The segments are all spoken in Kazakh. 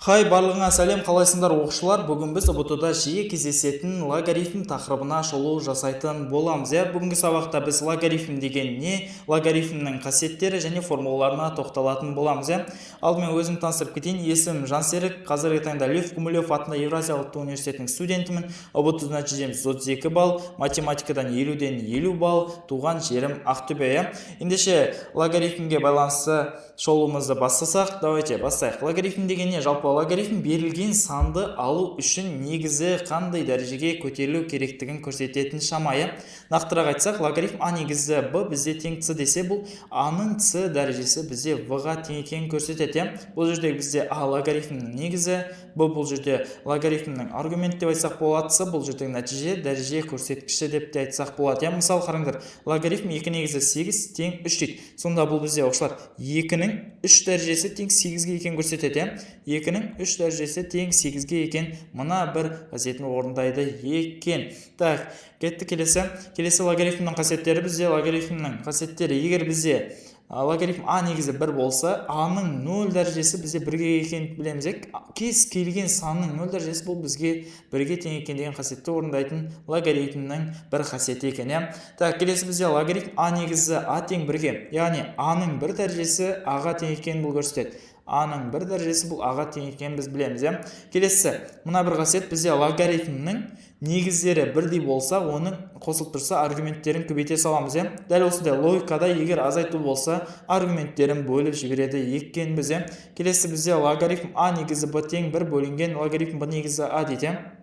Хай, барлығыңа сәлем! Қалайсыңдар, оқушылар? Бүгін біз ҰБТ-да жиі кездесетін логарифм тақырыбына шолу жасайтын боламыз, иә. Бүгінгі сабақта біз логарифм деген не, логарифмнің қасиеттері және формулаларына тоқталатын боламыз, иә. Алдымен өзімді таныстырып кетейін. Есімім Жансерік. Қазіргі таңда Лев Гумилев атындағы Евразия ұлттық университетінің студентімін. ҰБТ нәтижем 132 балл, математикадан 50-ден 50 балл. Туған жерім Ақтөбе, иә. Ендеше, логарифмге байланысты шолуымызды бастасақ, давайте бастайық. Логарифм деген не? Жалпы, логарифм берілген санды алу үшін негізі қандай дәрежеге көтерілу керектігін көрсететін шама, иә. Нақтырақ айтсақ, логарифм а негізі б бізде тең с десе, бұл а-ның с дәрежесі бізде в-ға тең екенін көрсетеді, иә. Бұл жерде бізде а логарифмнің негізі, б бұл жерде логарифмнің аргументі деп айтсақ болады, с бұл жердегі нәтиже, дәреже көрсеткіші деп те айтсақ болады, иә. Мысалы, қараңдар, логарифм 2 негізі 8 тең 3 дейді. Сонда бұл бізде, оқушылар, 2-нің 3 дәрежесі тең 8-ге екенін көрсетеді, иә. 2-нің 3 дәрежесі тең 8-ге екен, мына бір қасиетін орындайды екен. Так, кеттік келесі. Келесі логарифмнің қасиеттері. Бізде логарифмнің қасиеттері: егер бізде логарифм а негізі 1 болса, а-ның 0 дәрежесі бізде 1-ге екенін білеміз, иә. Кез келген санның 0 дәрежесі бұл бізге 1-ге тең екен деген қасиетті орындайтын логарифмнің бір қасиеті екен, иә. Так, келесі бізде логарифм а негізі а тең 1-ге, яғни а-ның бір дәрежесі а-ға тең екенін бұл көрсетеді. А-ның бір дәрежесі бұл а-ға тең екенін біз білеміз, иә. Келесі мына бір қасиет: бізде логарифмнің негіздері бірдей болса, оның қосылып тұрса, аргументтерін көбейте саламыз, иә. Дәл осындай логикада, егер азайту болса, аргументтерін бөліп жібереді екенбіз, иә. Келесі бізде логарифм а негізі б тең 1 бөлінген логарифм б негізі а дейді, иә.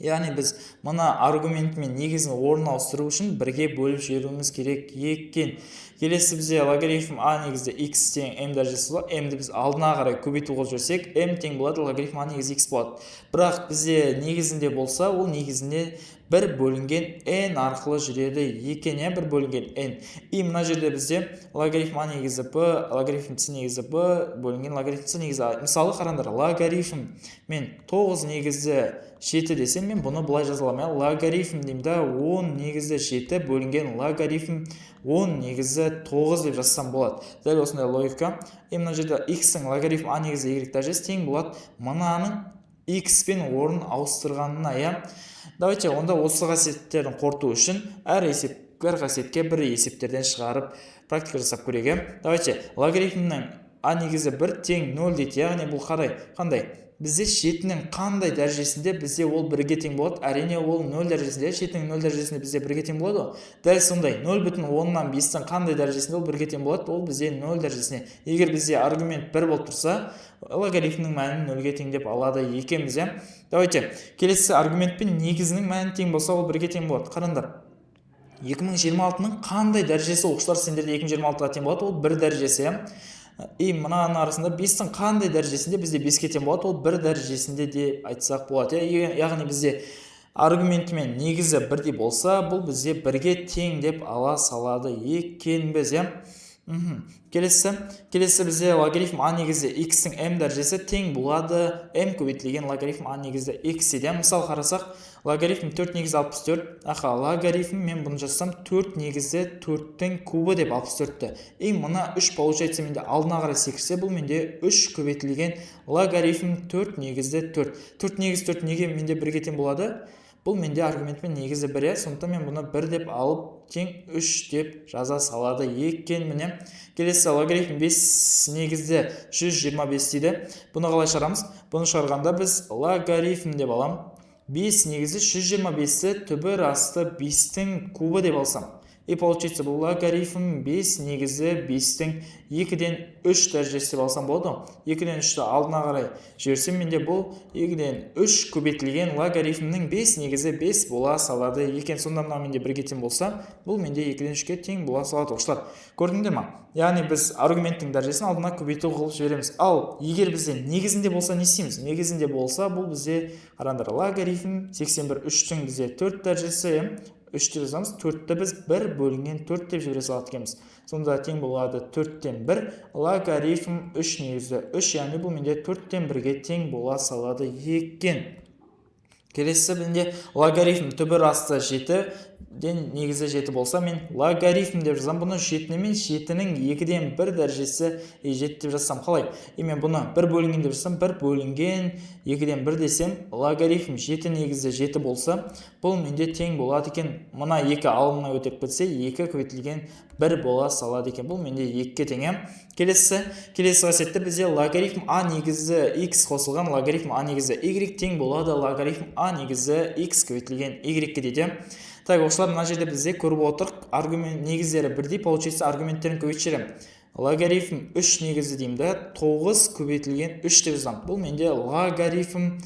Яғни біз мына аргумент мен негізін орнын ауыстыру үшін бірге бөліп жіберуіміз керек екен. Келесі бізде логарифм а негізі x тең m дәрежесі болады. M-ді біз алдына қарай көбейту қылып жіберсек, m тең болады логарифм а негізі x болады. Бірақ бізде негізінде болса, ол негізінде бір бөлінген n арқылы жүреді екен, иә, бір бөлінген n. И мына жерде бізде логарифм а негізі b, логарифм с негізі b бөлінген логарифм с негізі а. Мысалы, қараңдар, логарифм мен 9 негізі 7 десем, мен бұны былай жаза аламын, иә: логарифм деймін да, 10 негізі 7 бөлінген логарифм 10 негізі 9 деп жазсам болады. Дәл осындай логика. И мына жерде x-ің логарифм а негізі y дәрежесі тең болады мынаның x пен орнын ауыстырғанына, иә. Давайте онда осы қасиеттерін қорыту үшін әр есеп, әр қасиетке бір есептерден шығарып, практика жасап көрейік, иә. Давайте, логарифмнің а негізі 1 тең 0 дейді. Яғни бұл қарай қандай? Бізде жетінің қандай дәрежесінде бізде ол бірге тең болады? Әрине, ол 0 дәрежесінде. Жетінің 0 дәрежесінде бізде бірге тең болады ғой. Дәл сондай 0,5-тің қандай дәрежесінде ол бірге тең болады? Ол бізде 0 дәрежесінде. Егер бізде аргумент 1 болып тұрса, логарифмнің мәнін нөлге тең деп алады екенбіз, иә. Давайте келесі: аргумент пен негізінің мәні тең болса, ол бірге тең болады. Қараңдар, 2026-ның қандай дәрежесі, оқушылар, сендерде 2026-ға тең болады? Ол бір дәрежесі, иә. И мынаның арасында бестің қандай дәрежесінде бізде беске тең болады? Ол бір дәрежесінде де айтсақ болады, иә. Яғни бізде аргументі мен негізі бірдей болса, бұл бізде бірге тең деп ала салады екенбіз, иә. Келесі бізде логарифм а негізі x-тің m дәрежесі тең болады m көбейтілген логарифм а негізі x дейді. Мысал қарасақ, логарифм 4 негізі 64. Аха, логарифм мен бұны жазсам, 4 негізі 4-тің кубы деп 64-ті. И мына 3, получается, менде алдына қарай секірсе, бұл менде 3 көбейтілген логарифм 4 негізі 4. 4 негізі 4 неге менде бірге тең болады? Бұл менде аргументпен негізі бір, иә. Сондықтан мен бұны бір деп алып, тең үш деп жаза салады екенмін, иә. Келесі логарифм 5 негізі 125 дейді. Бұны қалай шығарамыз? Бұны шығарғанда біз логарифм деп аламын 5 негізі 125-ті түбір асты 5-тің кубы деп алсам. И получается, бұл логарифм 5 негізі 5-тің 2-ден 3 дәрежесі деп алсам болады ғой. 2-ден 3-ті алдына қарай жіберсем, менде бұл 2-ден 3 көбейтілген логарифмнің 5 негізі 5 бола салады екен. Сонда мынау менде бірге тең болса, бұл менде 2-ден 3-ке тең бола салады. Оқушылар, көрдіңдер ма? Яғни біз аргументтің дәрежесін алдына көбейту қылып жібереміз. Ал егер бізде негізінде болса, не істейміз? Негізінде болса, бұл бізде, қараңдар, логарифм 81, 3-тің бізде 4 дәрежесі, иә, үш деп жазамыз. Төртті біз бір бөлінген төрт деп жібере салады екенбіз. Сонда тең болады төрттен бір логарифм үш негізі үш, яғни бұл менде төрттен бірге тең бола салады екен. Келесі менде логарифм түбір асты жеті. ден негізі 7 болса, мен логарифм деп жазамын. Бұны 7 мен 7-нің 2-ден 1 дәрежесі 7 деп жазсам қалай? И мен бұны 1 бөлінген деп жазсам, 1 бөлінген 2-ден 1 десем, логарифм 7 негізі 7 болса, бұл менде тең болады екен. Мына 2 алымына өтіп кетсе, 2 көбейтілген 1 бола салады екен. Бұл менде 2-ге тең. Келесі қасиетте бізде логарифм а негізі x қосылған логарифм а негізі y тең болады логарифм а негізі x көбейтілген y-ке дейді. Так, оқушылар, мына жерде бізде көріп отырық, аргумент негіздері бірдей, получается, аргументтерін көбейтіп жіберемін. Логарифм 3 негізі деймін да, 9 көбейтілген 3 деп жазамын. Бұл менде логарифм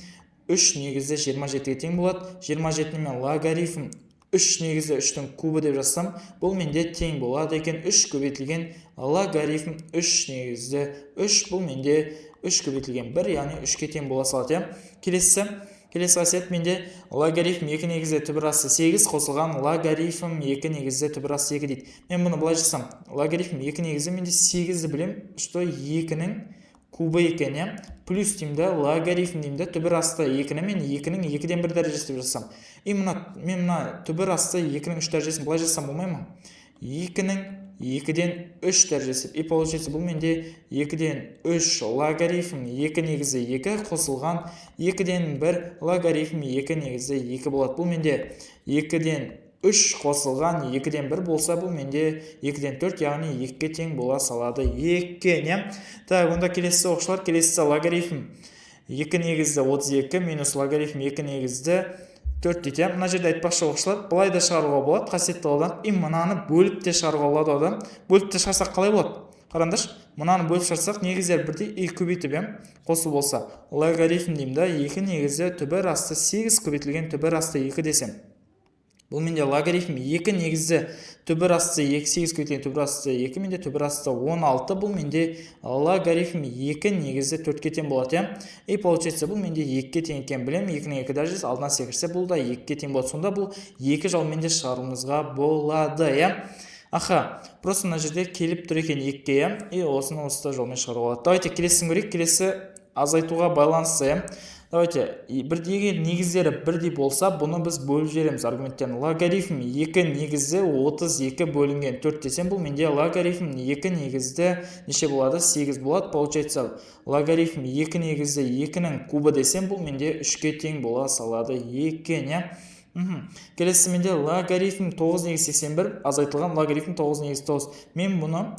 3 негізі 27-ге тең болады. 27-ні мен логарифм 3 негізі 3-тің кубы деп жазсам, бұл менде тең болады екен 3 көбейтілген логарифм 3 негізі 3, бұл менде 3 көбейтілген 1, яғни 3-ке тең бола салады, иә. Келесі қасиет менде логарифм 2 негізі түбір асты 8 қосылған логарифм 2 негізі түбір асты 2 дейді. Мен бұны былай жазсам, логарифм 2 негізі менде 8-ді білем, что 2-нің кубы екен, иә. Плюс деймін да, логарифм деймін да, түбір асты 2-ні мен 2-нің 2-ден 1 дәрежесі деп жазсам. И мына мен мына түбір асты 2-нің 3 дәрежесін былай жазсам болмай ма? 2-нің 2-ден 3 дәрежесі. И получается, бұл менде 2-ден 3 логарифм 2 негізі 2 қосылған 2-ден 1 логарифм 2 негізі 2 болады. Бұл менде 2-ден 3 қосылған 2-ден 1 болса, бұл менде 2-ден 4, яғни 2-ге тең бола салады екен, иә. Так, онда келесі, оқушылар, келесі логарифм 2 негізді 32 минус логарифм 2 негізді 4 дейді, иә. Мына жерде айтпақшы, оқушылар, былай да шығаруға болады қасиетті одан, и мынаны бөліп те шығаруға болады одан. Бөліп те шығарсақ қалай болады? Қараңдаршы, мынаны бөліп шығарсақ, негіздері бірдей, и көбейтіп, иә, қосу болса, логарифм деймін да, 2 негізі түбір асты 8 көбейтілген түбір асты 2 десем, бұл менде логарифм 2 негізі түбір асты 2, 8 көбейтілген түбір асты 2 менде түбір асты 16, бұл менде логарифм 2 негізі 4-ке тең болады, иә. И получается, бұл менде 2-ге тең екенін білемін. 2-нің 2 дәрежесі алдына секірсе, бұл да 2-ге тең болады. Сонда бұл екі жолмен де шығаруымызға болады, иә. Аха, просто мына жерде келіп тұр екен 2-ге, иә, и осыны осы жолмен шығаруға болады. Давайте келесін көрейік. Келесі азайтуға байланысты, иә. Давайте, бір егер негіздері бірдей болса, бұны біз бөліп жібереміз аргументтерін. Логарифм 2 негізі 32 бөлінген 4 десем, бұл менде логарифм 2 негізді неше болады? 8 болады. Получается, логарифм 2 негізі 2-нің кубы десем, бұл менде 3-ке тең бола салады екен, иә. Келесі менде логарифм 9 негізі 81 азайтылған логарифм 9 негізі 9. Мен бұны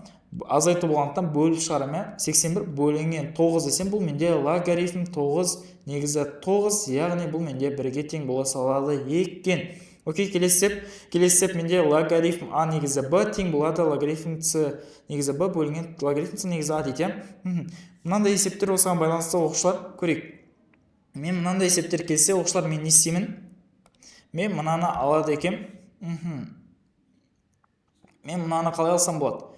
азайту болғандықтан бөліп шығарамын, иә. 81 бөлінген 9 десем, бұл менде логарифм 9 негізі 9, яғни бұл менде 1-ге тең бола салады екен. Окей, келесі есеп. Келесі есеп менде логарифм а негізі б тең болады логарифм с негізі б бөлінген логарифм с негізі а дейді, иә. Мынандай есептер осыған байланысты, оқушылар, көрейік. Мен мынандай есептер келсе, оқушылар, мен не істеймін? Мен мынаны алады екенмін. Мен мынаны қалай алсам болады?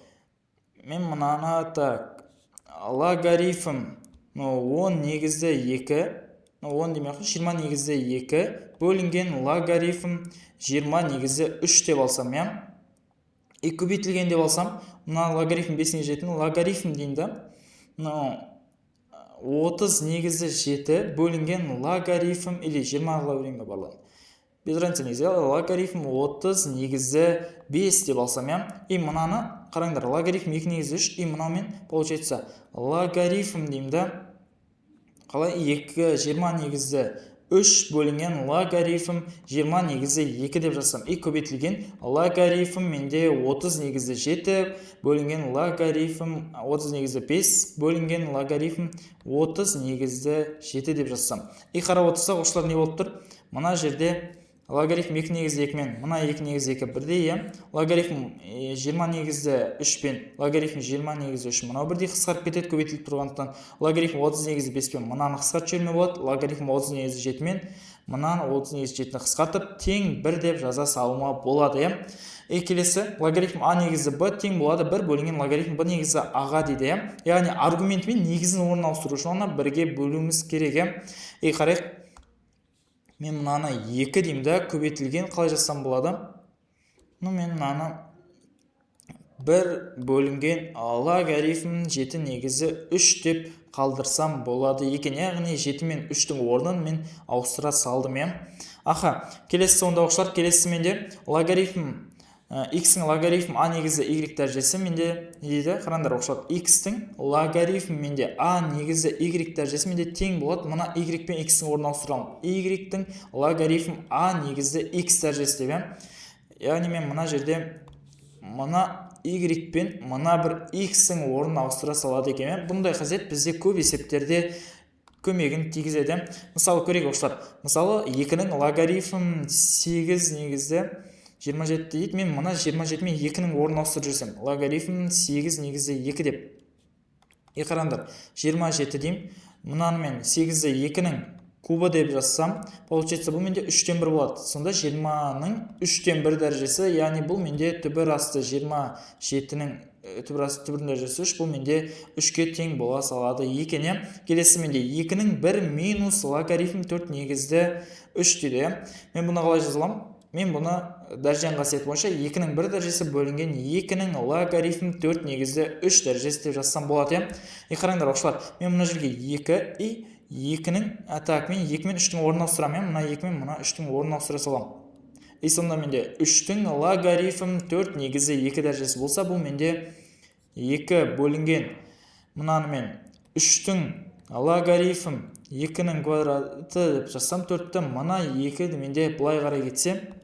Мен мынаны, так, логарифм, ну, 10 негізді 2, ну, 10 демей ақ қояйын, 20 негізді 2 бөлінген логарифм 20 негізі 3 деп алсам, иә, и көбейтілген деп алсам, мына логарифм 5 негізі 7 логарифм деймін да, мынау 30 негізі 7 бөлінген логарифм, или 20 қыла берейін ба барлығын, без разницы негізі, логарифм 30 негізі 5 деп алсам, иә. И мынаны қараңдар, логарифм 2 негізі 3, и мынаумен получается логарифм деймін да, қалай, 2 20 негізі 3 бөлінген логарифм 20 негізі 2 деп жазсам, и көбейтілген логарифм менде 30 негізі 7 бөлінген логарифм 30 негізі 5 бөлінген логарифм 30 негізі 7 деп жазсам. И қарап отырсақ, оқушылар, не болып тұр? Мына жерде логарифм 2 негізі 2 мен мына 2 негізі 2 бірдей, иә. Логарифм 20 негізі 3 пен логарифм 20 негізі 3 мынау бірдей қысқарып кетеді көбейтіліп тұрғандықтан. Логарифм 30 негізі 5 пен мынаны қысқартып жіберуіме болады. Логарифм 30 негізі 7 мен мынаны 30 негізі 7-ні қысқартып, тең 1 деп жаза салуыма болады, иә. И келесі логарифм а негізі б тең болады 1 бөлінген логарифм б негізі аға дейді, иә. Яғни аргументімен негізін орнына ауыстыру үшін оны бірге бөлуіміз керек, иә. И қарайық, мен мынаны 2 деймін да, көбейтілген қалай жазсам болады? Ну, мен мынаны 1 бөлінген логарифм 7 негізі 3 деп қалдырсам болады екен. Яғни 7 мен 3-тің орнын мен ауыстыра салдым, иә. Аха, келесі сонда, оқушылар, келесі менде логарифм x-ің логарифм а негізі y дәрежесі менде не дейді? Қараңдар, оқушылар, x-тің логарифм менде а негізі y дәрежесі менде тең болады. Мына y пен x-ің орнын ауыстырамын. Y-тің логарифм а негізі x дәрежесі деп, иә. Яғни мен мына жерде мына y пен мына бір x-ің орнын ауыстыра салады екенмін. Бұндай қасиет бізде көп есептерде көмегін тигізеді. Мысалы, көрейік, оқушылар. Мысалы, 2-нің логарифм 8 негізі 27 дейді. Мен мына 27 мен 2-нің орнын ауыстырып жіберсем, логарифм 8 негізі 2 деп. И қараңдар, 27 деймін. Мынаны мен 8-ді 2-нің кубы деп жазсам, получается, бұл менде 3-тен 1 болады. Сонда 20-ның 3-тен 1 дәрежесі, яғни бұл менде түбір асты 27-нің түбір асты түбірдің дәрежесі 3, бұл менде 3-ке тең бола салады екен, иә. Келесі менде 2-нің 1 минус логарифм 4 негізді 3 дейді, иә. Мен бұны қалай жаза аламын? Мен бұны дәреженің қасиеті бойынша 2-нің 1 дәрежесі бөлінген 2-нің логарифм 4 негізді 3 дәрежесі деп жазсам болады, иә. И қараңдар, оқушылар, мен мына жерге 2 и 2-нің, так, мен 2 мен 3-тің орнын ауыстырамын, иә. Мына 2 мен мына 3-тің орнын ауыстыра саламын. И сонда менде 3-тің логарифм 4 негізі 2 дәрежесі болса, бұл менде 2 бөлінген мынаны мен 3-тің логарифм 2-нің квадраты деп жазсам 4-ті, мына 2 менде былай қарай кетсе,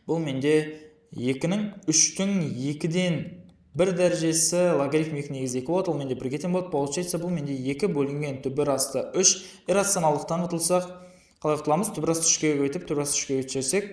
бұл менде 2-нің 3-тің 2-ден 1 дәрежесі логарифм 2 негізі 2 болады, ол менде 1-ге тең болады. Получается, бұл менде 2 бөлінген түбір асты 3. Иррационалдықтан құтылсақ, қалай құтыламыз? Түбір асты 3-ке көбейтіп, түбір асты 3-ке көбейтіп жіберсек,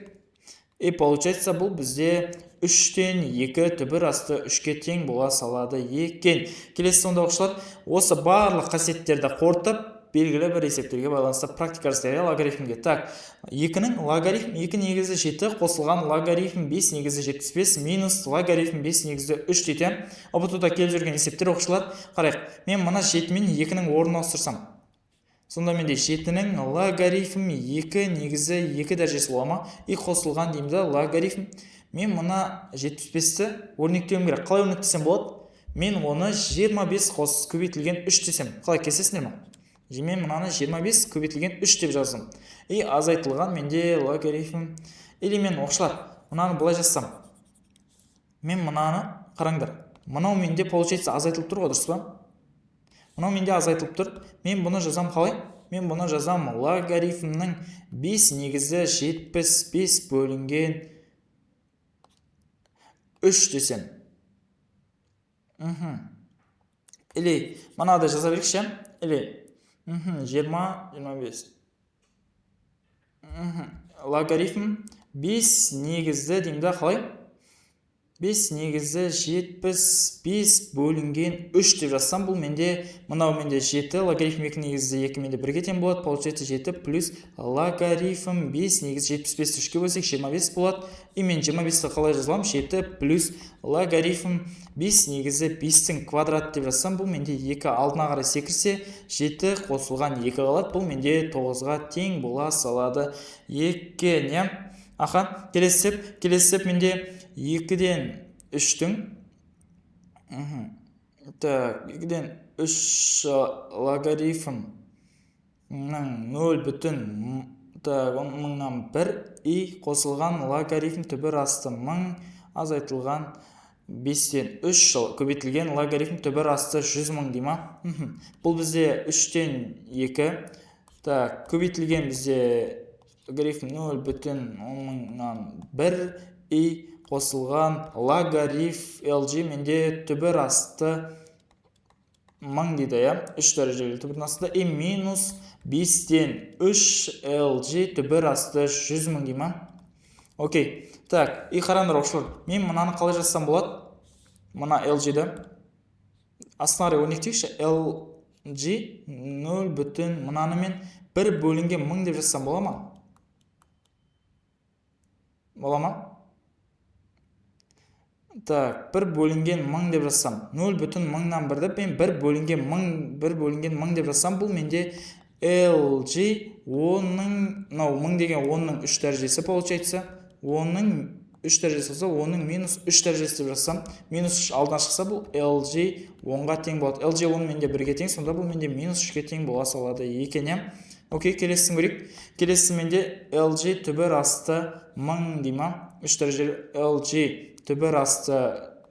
и получается, бұл бізде 3-тен 2 түбір асты 3-ке тең бола салады екен. Келесі сонда, оқушылар, осы барлық қасиеттерді қорытып, белгілі бір есептерге байланысты практика жасайық логарифмге. Так, 2-нің логарифм 2 негізі 7 қосылған логарифм 5 негізі 75 минус логарифм 5 негізі 3 дейді. ҰБТ-да келіп жүрген есептер, оқушылар. Қарайық, мен мына 7 мен 2-нің орнын ауыстырсам, сонда менде 7-нің логарифм 2 негізі 2 дәрежесі бола ма? И қосылған деймін да, логарифм мен мына 75-ті өрнектеуім керек. Қалай өрнектесем болады? Мен оны 25 қос көбейтілген 3 десем, қалай, келісесіңдер ма? Мен мынаны 25 көбейтілген 3 деп жаздым. И азайтылған менде логарифм, или мен, оқушылар, мынаны былай жазсам, мен мынаны, қараңдар, мынау менде, получается, азайтылып тұр ғой, дұрыс па? Мынау менде азайтылып тұр. Мен бұны жазам қалай? Мен бұны жазам логарифмнің 5 негізі 75 бөлінген 3 десем. Или мынадай жаза берейікші, или 20, 25. Логарифм 5 негізді деймін да, қалай? 5 негізі 75 бөлінген 3 деп жазсам, бұл менде, мынау менде 7 логарифм 2 негізі 2 менде 1-ге тең болады. Получается, 7 плюс логарифм 5 негізі 75-ті 3-ке бөлсек, 25 болады. И мен 25-ті қалай жаза аламын? 7 плюс логарифм 5 негізі 5-тің квадраты деп жазсам, бұл менде 2 алдына қарай секірсе, 7 қосылған 2 қалады. Бұл менде 9-ға тең бола салады екен, иә. Аха, келесі есеп. Келесі есеп менде 2-ден 3-тің, так, 2-ден 3 логарифмнің 0 бүтін, так, мыңнан 1 и қосылған логарифм түбір асты 1000 азайтылған 5-тен 3 көбейтілген логарифм түбір асты 100 мың дей ма? Бұл бізде 3-тен 2, так, көбейтілген бізде логарифм 0 бүтін мыңнан 1 и қосылған логариф lg менде түбір асты 1000 дейді, иә, 3 дәрежелі түбірдің астында, и минус 5-тен 3 lg түбір асты 100 мың дей ма? Окей, так, и қараңдар, оқушылар, мен мынаны қалай жазсам болады? Мына lg-ді астына қарай өрнектейікші. Lg 0 бүтін, мынаны мен 1 бөлінген 1000 деп жазсам бола ма? Бола ма? Так, 1 бөлінген 1000 деп жазсам, 0 бүтін мыңнан 1 деп мен 1 бөлінген 1000, 1 бөлінген 1000 деп жазсам, бұл менде lg оның, мынау 1000 деген онның 3 дәрежесі, получается, оның үш дәрежесі болса, оның минус үш дәрежесі деп жазсам, минус үш алдына шықса, бұл lg 10-ға тең болады. lg 10 менде бірге тең, сонда бұл менде минус үшке тең бола салады екен, иә. Окей, келесісін көрейік. Келесісі менде lg түбір асты 1000 дей ма? Үш дәрежелі lg түбір асты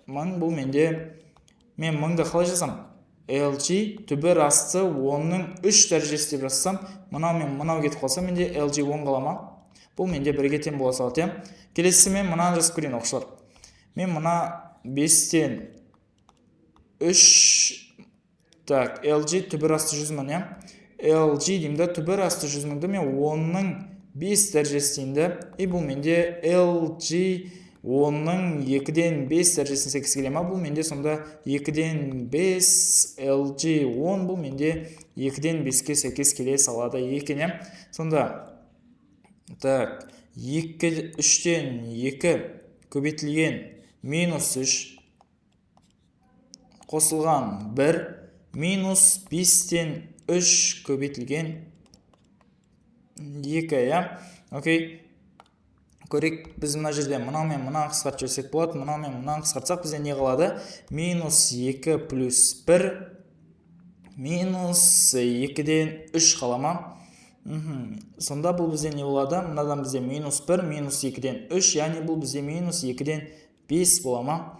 1000. Бұл менде, мен мыңды қалай жазамын? lg түбір асты оның үш дәрежесі деп жазсам, мынау мен мынау кетіп қалса, менде lg 10 қала ма? Бұл менде бірге тең бола салады, иә. Келесісі, мен мынаны жазып көрейін, оқушылар. Мен мына бестен үш, так, lg түбір асты 100 000, иә. lg деймін да, түбір асты 100 000-ды мен онның бес дәрежесі деймін да, и бұл менде lg онның екіден бес дәрежесіне сәйкес келе ма? Бұл менде сонда екіден бес lg 10, бұл менде екіден беске сәйкес келе салады екен, иә. Сонда, так, екі, үштен екі көбейтілген минус үш қосылған бір минус бестен үш көбейтілген екі, иә. Окей, көрейік. Біз мына жерде мынау мен мынаны қысқартып жіберсек болады. Мынау мен мынаны қысқартсақ, бізде не қалады? Минус екі плюс бір минус екіден үш қала ма? Сонда бұл бізде не болады? Мынадан бізде минус бір минус екіден үш, яғни бұл бізде минус екіден бес бола ма?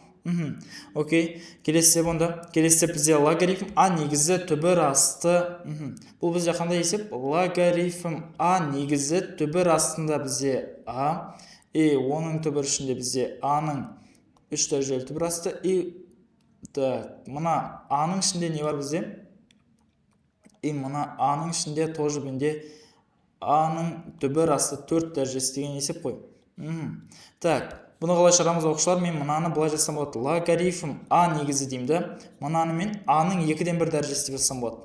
Окей, келесі есеп. Онда келесі есеп бізде логарифм а негізі түбір асты. Бұл бізде қандай есеп? Логарифм а негізі түбір астында бізде а, и оның түбір ішінде бізде а-ның үш дәрежелі түбір асты. И, так, мына а-ның ішінде не бар бізде? И мына а-ның ішінде тоже менде а-ның түбір асты төрт дәрежесі деген есеп қой. Так, бұны қалай шығарамыз, оқушылар? Мен мынаны былай жазсам болады: логарифм а негізі деймін да, мынаны мен а-ның екіден бір дәрежесі деп жазсам болады.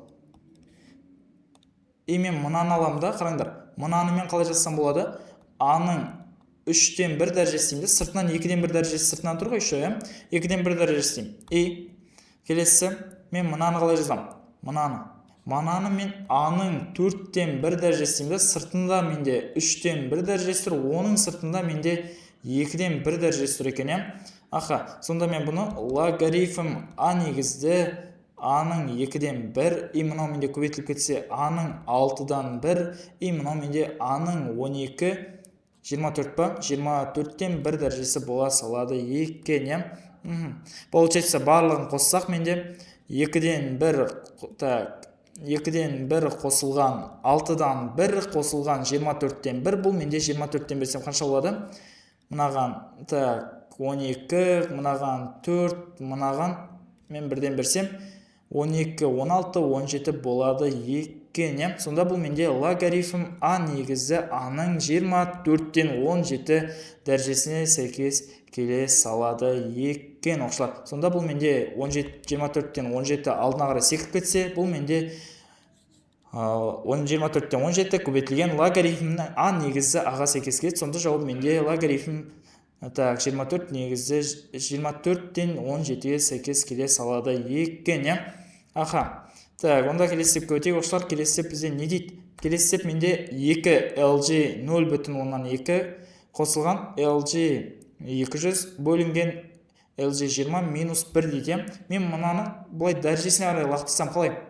И мен мынаны аламын да, қараңдар, мынаны мен қалай жазсам болады? А-ның үштен бір дәрежесі деймін да, сыртынан екіден бір дәрежесі сыртынан тұр ғой еще, иә, екіден бір дәрежесі деймін. И келесісі, мен мынаны қалай жазамын? Мынаны мен а-ның төрттен бір дәрежесі деймін да, сыртында менде үштен бір дәрежесі тұр, оның сыртында менде екіден бір дәрежесі тұр екен, иә. Аха, сонда мен бұны логарифм а негізді а-ның екіден бір, и мынау менде көбейтіліп кетсе, а-ның алтыдан бір, и мынау менде а-ның 12, 24 па, 24-тен бір дәрежесі бола салады екен, иә. Получается, барлығын қоссақ, менде екіден бір, так, екіден бір қосылған алтыдан бір қосылған 24-тен бір, бұл менде 24-тен берсем қанша болады? Мынаған, так, 12, мынаған төрт, мынаған мен бірден берсем, 12, 16, 17 болады екен, иә. Сонда бұл менде логарифм а негізі а-ның 24-тен 17 дәрежесіне сәйкес келе салады екен, оқушылар. Сонда бұл менде 17, 24-тен 17 алдына қарай секіріп кетсе, бұл менде 24-тен 17 көбейтілген логарифмнің а негізі аға сәйкес келеді. Сонда жауап менде логарифм, так, 24 негізі 24-тен 17-ге сәйкес келе салады екен, иә. Аха, так, онда келесі есепке өтейік, оқушылар. Келесі есеп бізде не дейді? Келесі есеп менде 2 lg 0,2 қосылған lg 200 бөлінген lg 20 минус 1 дейді, иә. Мен мынаны былай дәрежесіне қарай лақтырсам қалай?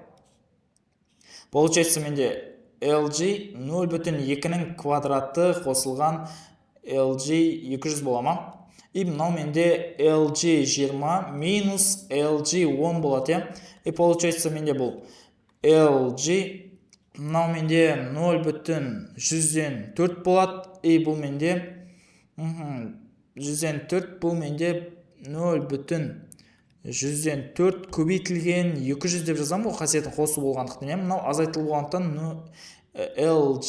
Получается, менде lg 0,2-нің квадраты қосылған lg 200 бола ма? И мынау менде lg 20 минус lg 10 болады, иә. И получается, менде бұл lg, мынау менде 0,104 болады. И бұл менде 104, бұл менде 0,104 көбейтілген 200 деп жазамын ғой, қасиетін қосу болғандықтан, иә. Мынау азайтылу болғандықтан, lg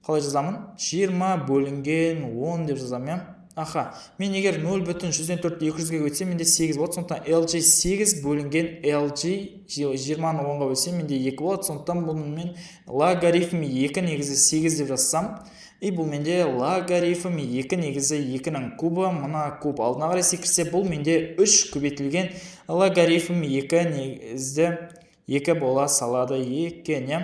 қалай жазамын? 20 бөлінген 10 деп жазамын, иә. Аха, мен егер 0,104 200-ге көбейтсем, менде 8 болады. Сондықтан lg 8 бөлінген lg 20-ны 10-ға бөлсем, менде 2 болады. Сондықтан бұны мен логарифм 2 негізі 8 деп жазсам, и бұл менде логарифм 2 негізі 2-нің кубы, мына куб алдына қарай секірсе, бұл менде 3 көбейтілген логарифм 2 негізді 2 бола салады екен, иә.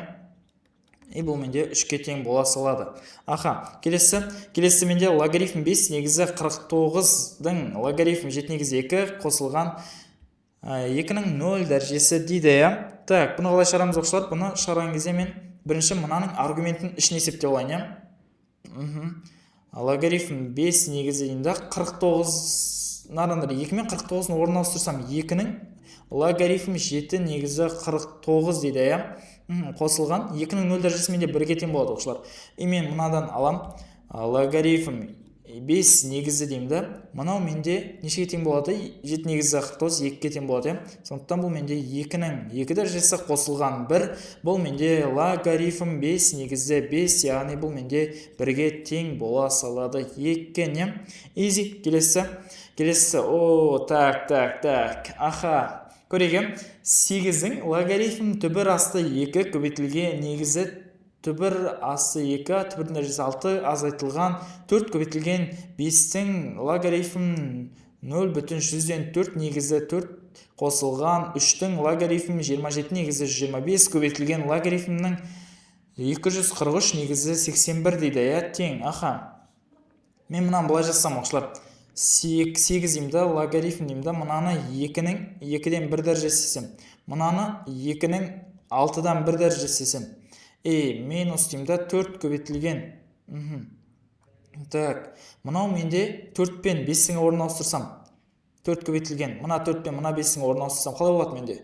И бұл менде 3-ке тең бола салады. Аха, келесі менде логарифм 5 негізі 49-дың логарифм 7 негізі 2 қосылған 2-нің 0 дәрежесі дейді, иә. Так, бұны қалай шығарамыз, оқушылар? Бұны шығарған кезде мен бірінші мынаның аргументін ішін есептеп алайын, иә. Логарифм 5 негізі деймін да, 49 мынадан 2 мен 49-ның орнын ауыстырсам, 2-нің логарифм 7 негізі 49 дейді, иә. Қосылған 2-нің 0 дәрежесі менде 1-ге тең болады, оқушылар. И мен мынадан алам логарифм 5 негізі деймін да, мынау менде нешеге тең болады? 7 негізі 49 2-ге тең болады, иә. Сондықтан бұл менде 2-нің 2 дәрежесі қосылған 1, бұл менде логарифм 5 негізі 5, яғни бұл менде 1-ге тең бола салады екен, иә. Изи. Келесі, о, так, так, так, аха. Көрейік, 8-дің логарифм түбір асты 2 көбейтілген негізі түбір асты 2 түбірдің дәрежесі 6 азайтылған 4 көбейтілген 5-тің логарифм 0,4 негізі 4 қосылған 3-тің логарифм 27 негізі 125 көбейтілген логарифмнің 243 негізі 81 дейді, иә, тең. Аха, мен мынаны былай жазсам, оқушылар, 8 деймін да, логарифм деймін да, мынаны 2-нің 2-ден 1 дәрежесі істесем, мынаны 2-нің 6-дан 1 дәрежесі істесем, и минус деймін да, 4 көбейтілген. Так, мынау менде 4 пен 5-тің орнын ауыстырсам, 4 көбейтілген мына 4 пен мына 5-тің орнын ауыстырсам, қалай болады? Менде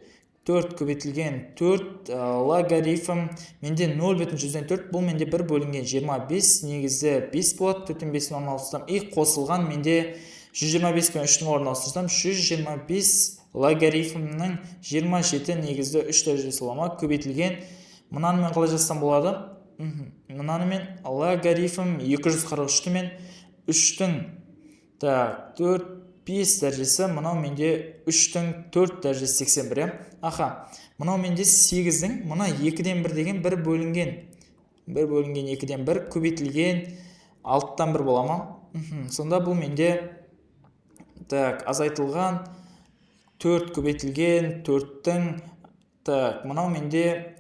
4 көбейтілген 4 логарифм менде 0,4, бұл менде 1 бөлінген 25 негізі 5 болады, 4 пен 5-тің орнын ауыстырсам, и қосылған менде 125 пен 3-тің орнын ауыстырсам, 125 логарифмнің 27 негізі 3 дәрежесі бола ма, көбейтілген мынаны мен қалай жазсам болады? Мынаны мен логарифм 243-ті мен 3-тің, так, 4 5 дәрежесі, мынау менде 3-тің 4 дәрежесі 81, иә. Аха, мынау менде 8-дің мына 2-ден 1 деген 1 бөлінген 1 бөлінген 2-ден 1 көбейтілген 6-тан 1 бола ма? Сонда бұл менде, так, азайтылған 4 көбейтілген 4-тің, так, мынау менде,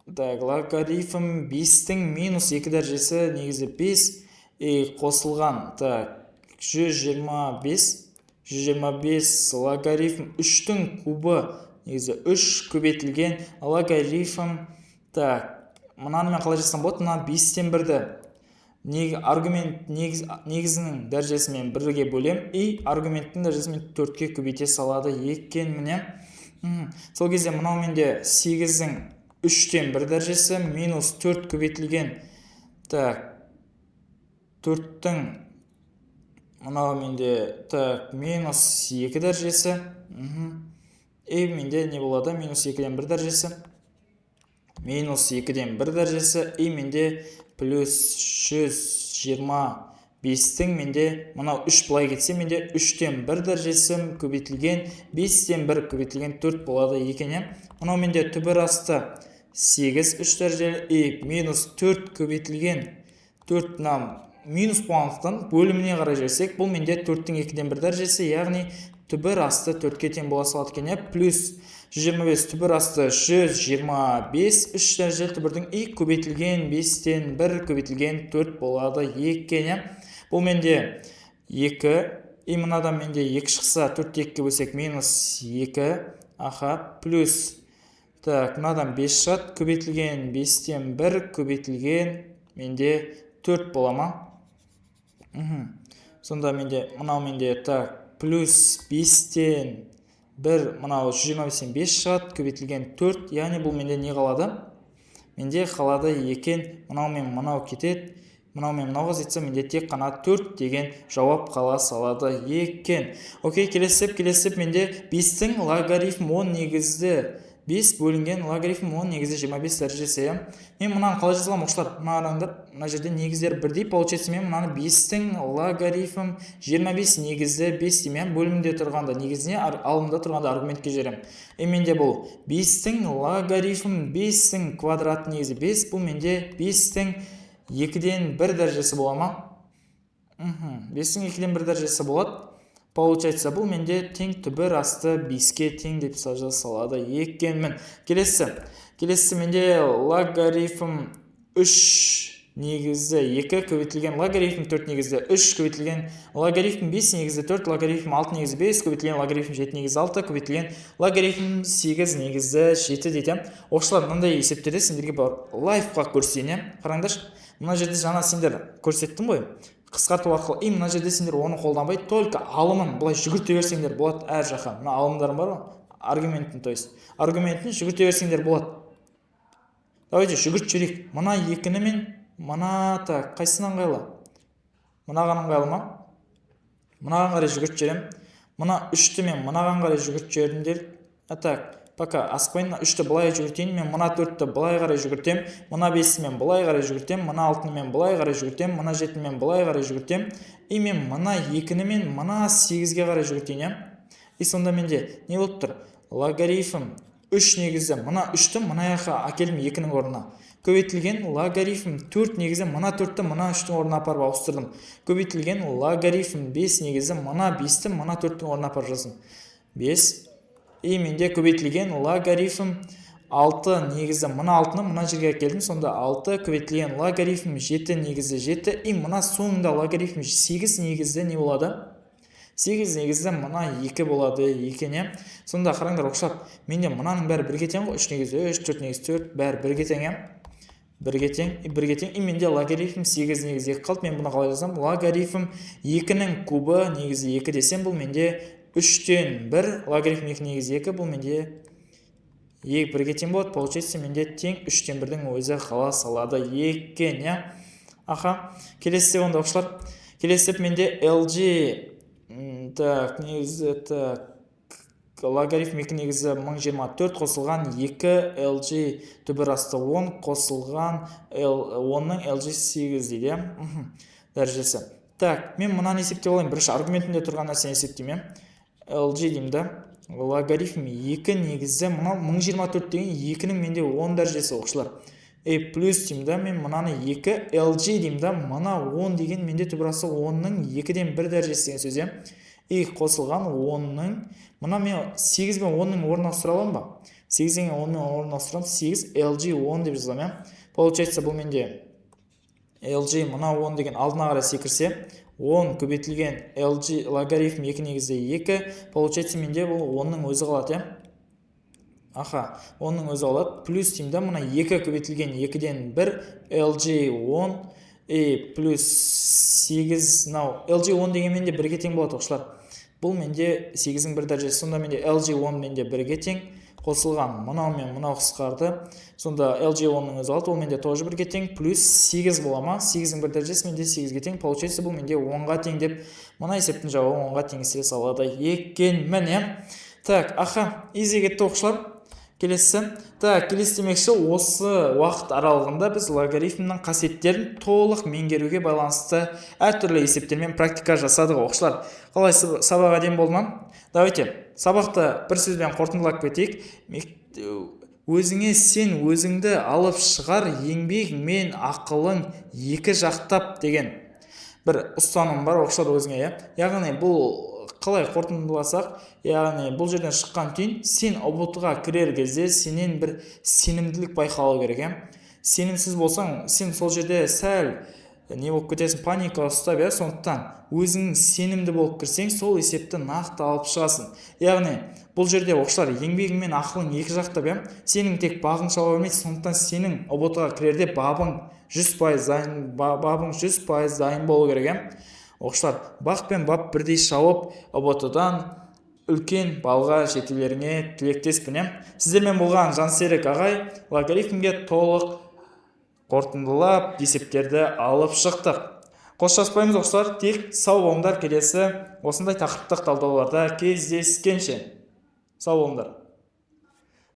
так, логарифм 5-тің минус 2 дәрежесі негізі 5 и қосылған, так, 125 125 логарифм 3-тің кубы негізі 3 көбейтілген логарифм, так, мынаны мен қалай жазсам болады? Мына 5-тен 1-ді аргумент негізінің дәрежесімен 1-ге бөлем и аргументтің дәрежесімен 4-ке көбейте салады екен, міне. Сол кезде мынау менде 8-дің 3-тен 1 дәрежесі минус 4 көбейтілген, так, 4-тің мынау менде, так, минус 2 дәрежесі. И менде не болады? Минус 2-ден 1 дәрежесі, минус 2-ден 1 дәрежесі, и менде плюс 125-тің менде мынау 3 былай кетсе, менде 3-тен 1 дәрежесі көбейтілген 5-тен 1 көбейтілген 4 болады екен, иә. Мынау менде түбір асты 8 3 дәрежелі и минус 4 көбейтілген 4, мына минус болғандықтан бөліміне қарай жіберсек, бұл менде 4-тің 2-ден 1 дәрежесі, яғни түбір асты 4-ке тең бола салады екен, иә. Плюс 125 түбір асты 125 3 дәрежелі түбірдің и көбейтілген 5-тен 1 көбейтілген 4 болады екен, иә. Бұл менде 2 и мынадан менде 2 шықса, 4-ті 2-ге бөлсек, минус 2, аха, плюс, так, мынадан 5 шығады, көбейтілген 5-тен 1 көбейтілген менде 4 бола ма? Сонда менде мынау менде, так, плюс 5-тен 1, мынау 125-тен 5 шығады, көбейтілген 4, яғни бұл менде не қалады? Менде қалады екен, мынау мен мынау кетеді, мынау мен мынау азайтса, менде тек қана 4 деген жауап қала салады екен. Окей, келесі менде 5-тің логарифм 10 негізді 5 бөлінген логарифм 10 негізі 25 дәрежесі, иә. Мен мынаны қалай жаза аламын, оқушылар? Мына қараңдар, мына жерде негіздер бірдей, получается, мен мынаны 5-тің логарифм 25 негізі 5 деймін, иә. Бөлімінде тұрғанда негізіне, алымда тұрғанда аргументке жіберемін. И менде бұл 5-тің логарифм 5-тің квадраты негізі 5, бұл менде 5-тің 2-ден 1 дәрежесі бола ма? 5-тің 2-ден 1 дәрежесі болады. Получается, бұл менде тең түбір асты 5-ке тең деп жаза салады екенмін. Келесі менде логарифм 3 негізі 2 көбейтілген логарифм 4 негізі 3 көбейтілген логарифм 5 негізі 4 логарифм 6 негізі 5 көбейтілген логарифм 7 негізі 6 көбейтілген логарифм 8 негізі 7 дейді. Оқушылар, мынандай есептерде сендерге бір лайфхак көрсетейін, иә. Қараңдаршы, мына жерде жаңа сендер көрсеттім ғой қысқарту арқылы, и мына жерде сендер оны қолданбай, только алымын былай жүгірте берсеңдер болады. Әр жаққа мына алымдарым бар ғой, аргументін, то есть аргументін жүгірте берсеңдер болады. Давайте жүгіртіп жіберейік. Мына екіні мен мына, так, қайсысына ыңғайлы? Мынаған ыңғайлы ма? Мынаған қарай жүгіртіп жіберемін. Мына үшті мен мынаған қарай жүгіртіп жібердім делік. А, так, пока асықпайын. Мына үшті былай жүгіртейін, мен мына төртті былай қарай жүгіртемін, мына бесті мен былай қарай жүгіртемін, мына алтыны мен былай қарай жүгіртемін, мына жетіні мен былай қарай жүгіртемін, и мен мына екіні мен мына сегізге қарай жүгіртейін, иә. И сонда менде не болып тұр? Логарифм үш негізі мына үшті мына жаққа әкелдім екінің орнына, көбейтілген логарифм төрт негізі мына төртті мына үштің орнына апарып ауыстырдым, көбейтілген логарифм бес негізі мына бесті мына төрттің орнына апарып жаздым, бес. И менде көбейтілген логарифм алты негізі мына алтыны мына жерге әкелдім, сонда алты көбейтілген логарифм жеті негізі жеті. И мына соңында логарифм сегіз негізі не болады? Сегіз негізі мына екі болады екен, иә. Сонда қараңдар, оқушылар, менде мынаның бәрі бірге тең ғой: үш негізі үш, төрт негізі төрт, бәрі бірге тең, иә, бірге тең, бірге тең. И менде логарифм сегіз негізі екі қалды. Мен бұны қалай жазамын? Логарифм екінің кубы негізі екі десем, бұл менде үштен бір. Логарифм екі негізі екі, бұл менде екі, бірге тең болады. Получается, менде тең үштен бірдің өзі қала салады екен, иә. Аха, келесі онда, оқушылар, келесі менде LG, так, негізі, так, логарифм екі негізі 1024 қосылған 2 LG түбір асты 10 қосылған L 10-ның LG 8 дейді, иә, дәрежесі. Так, мен мынаны есептеп алайын. Бірінші аргументінде тұрған нәрсені есептеймін, иә. LG деймін да, логарифм 2 негізі мынау 1024 деген 2-нің менде 10 дәрежесі, оқушылар. И плюс деймін да, мен мынаны 2 LG деймін да, мына 10 деген менде түбір асты 10-ның 2-ден 1 дәрежесі деген сөз, иә. И қосылған 10-ның мына мен 8 бен 10-ның орнына ауыстыра аламын ба? 8 деген 10-ның орнына ауыстырамын, 8 LG 10 деп жазамын, иә. Получается, бұл менде LG мына 10 деген алдына қарай секірсе, 10 көбейтілген LG логарифм 2 негізі 2. Получается, менде бұл 10-ның өзі қалады, иә. Аха, 10-ның өзі қалады. Плюс деймін да, мына 2 көбейтілген 2-ден 1 LG 10 и плюс 8. Мынау LG 10 деген менде бірге тең болады, оқушылар. Бұл менде 8-дің бір дәрежесі. Сонда менде LG 10 менде бірге тең, қосылған мынау мен мынау қысқарды, сонда LG 10-ның өзі қалды, ол менде тоже бірге тең, плюс 8 бола ма? 8-дің бір дәрежесі менде 8-ге тең. Получается, бұл менде 10-ға тең деп, мына есептің жауабын 10-ға теңестіре салады екенмін, иә. Так, аха, изи кетті, оқушылар. Келесі, так, келесі демекші, осы уақыт аралығында біз логарифмнің қасиеттерін толық меңгеруге байланысты әртүрлі есептермен практика жасадық. Оқушылар, қалай, сабақ әдемі болды ма? Давайте сабақты бір сөзбен қорытындылап кетейік. Өзіңе сен, өзіңді алып шығар еңбек мен ақылың екі жақтап деген бір ұстаным бар, оқушылар, өзіңе, иә. Яғни бұл қалай қорытындыласақ, яғни бұл жерден шыққан түйін: сен ҰБТ ға кірер кезде сенен бір сенімділік байқалу керек, иә. Сенімсіз болсаң, сен сол жерде сәл не болып кетесің, паника ұстап, иә. Сондықтан өзің сенімді болып кірсең, сол есепті нақты алып шығасың. Яғни бұл жерде, оқушылар, еңбегің мен ақылың екі жақтап, иә, сенің тек бағың шала бермейді. Сондықтан сенің ҰБТ ға кірерде бабың 100% дайын, бабың 100% дайын болу керек, иә. Оқушылар, бақ пен бап бірдей шауып, ҰБТ дан үлкен балға жетулеріңе тілектеспін, иә. Сіздермен болған Жансерік ағай. Логарифмге толық қорытындылап, есептерді алып шықтық. Қоштаспаймыз, оқушылар, тек сау болыңдар. Келесі осындай тақырыптық талдауларда кездескенше, сау болыңдар.